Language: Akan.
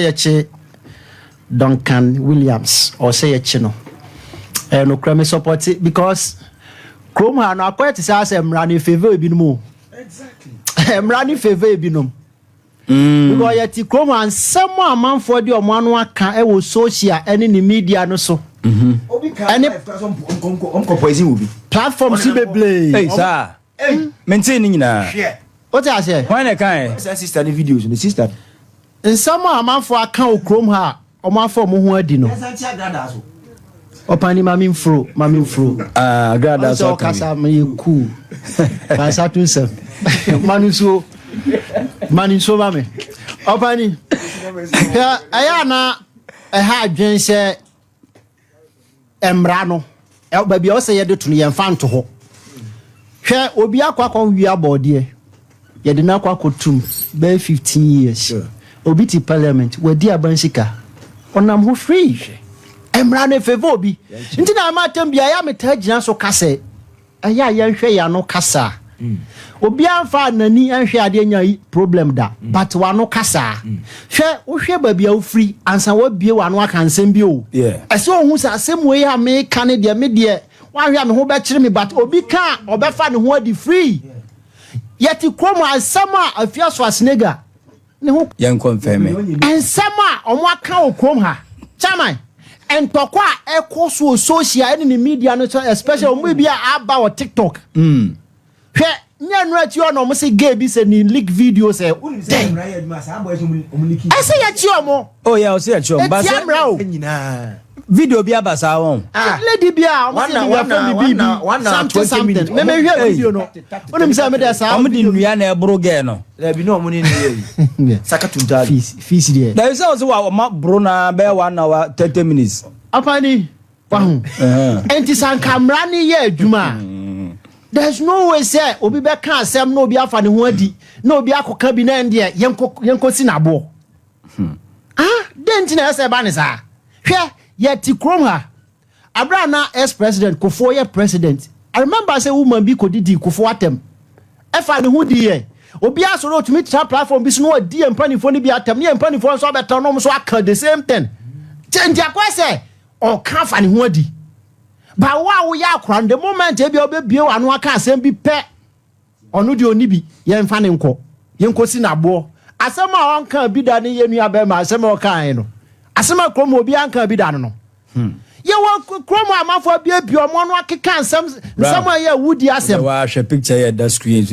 Ɔsɛ yɛkye Duncan Williams, ɔsɛ yɛkye no. Ɛyɛ nokorɛ, me support because kurom ha no akɔyɛ te sɛ asɛ mmara ne favour ebinom o. Mmara ne favour ebinom because yɛte kurom ha, nsɛm a amanfoɔ de ɔmo ano aka ɛwɔ social ɛne ne media no so ɛne ɔmkɔ poison obi. Platform si bebree. Ei, saa mente ne nyinaa. Wote aseɛ? Hwan na ɛkae? Sɛ sister ne videos ne sister. Nsɛm a amanfoɔ aka wɔ kurom ha a ɔmo afa ɔmo ho adi no, ɔpani, maame nfuro, maame nfuro. Ah, agrada. Ɔsɛ So ɔka bi. Ɔkasa meyɛ cool, mansa to nsɛm ma no nsuo, ma no nsuo ma me. Ɔpani, hwɛ, ɛyɛ ana ɛha adwen sɛ mmara no baabi a ɔsɛ yɛde to no, yɛmfa nto hɔ. Hwɛ, obi akɔ wia bɔɔdeɛ, yɛde no akɔ akɔtum bɛyɛ 15 years. Obi te parliament, wadi aban sika, ɔnam ho free. Mmara no favour obi, nti na ama atam bia ɛyɛ a metaa gyina so ka sɛ ɛyɛ a yɛnhwɛ yɛn ano kasa. Obiara mfa n'ani nhwɛ adeɛ nya yi problem da, but wano kasa. Hwɛ, wohwɛ baabi a wofiri ansa wabie wano aka nsɛm bi o. Ɛsɛ ohun sɛ asɛm wei a meka ne deɛ, me deɛ wahwɛ a me ho bɛkyerɛ me, but obi ka a ɔbɛfa ne ho adi free. Yɛte kurom a, asɛm a Afia Schwarzenegger ne ho Yɛn confirm. Nsɛm a ɔmo aka wɔ kurom ha, chairman, ntɔkwa a ɛkɔ so wɔ social ɛne ne media no so, especially ɔmo bi a aba wɔ TikTok. Hwɛ, nyɛ nnura akyi hɔ na ɔmo sɛ gay bi sɛ ne leak video sɛ dɛn, ɛsɛ yɛkyi ɔmo. Oh yeah, ɔsɛ yɛkyi ɔmo. Etia mmara o. Nyinaa. Video bi aba saa wɔn. Lady bi a ɔmo sɛ bi yɛfrɛ mi bibi something something, mɛmɛ hwɛ video no, onim sɛ mi dɛ saa. Ɔmo de nnua na ɛboro gɛɛ no. Dabi na ɔmo ne ne yɛ yi saka tuntaali. Fees fees deɛ. Dabi sɛ ɔsɛ wa ɔma boro na bɛyɛ 1 hour 30 minutes. Apani wahu, nti sanka mmara ne yɛ adwuma a, there's no way sɛ obi bɛka asɛm na obi afa ne ho adi na obi akɔka bi na ɛndeɛ yɛnkɔ si n'aboɔ. Ah, den nti na ɛsɛ ɛba ne saa? Hwɛ, yɛte kurom ha, abira na ex president Kufuor yɛ president, I remember sɛ woman bi kɔdidi Kufuor atɛm, ɛfa ne ho di yɛ. Obi asɔrɔ otumi tena platform bi so na wadi yɛ mpanimfoɔ no bi atɛm, ne yɛ mpanimfoɔ nso abɛtɛn na wɔn nso aka the same thing. Kyɛ nti akɔyɛ sɛ ɔka fa ne ho adi ba. Wo a woyɛ akora no, the moment ebi a wobɛbie w'ano aka asɛm bi pɛ, ɔno deɛ ɔni bi, yɛmfa ne nkɔ, yɛnkɔsi n'aboɔ. Asɛm a ɔnka bi da ne yɛ nua bɛrima, asɛm a ɔkaeɛ no, asɛm a kurom obi anka bi da no, yɛwɔ kurom a amanfoɔ abiebie ɔmo ano akeka nsɛm, nsɛm a ɛyɛ awudi asɛm. Wahwɛ picture yɛ da screen so.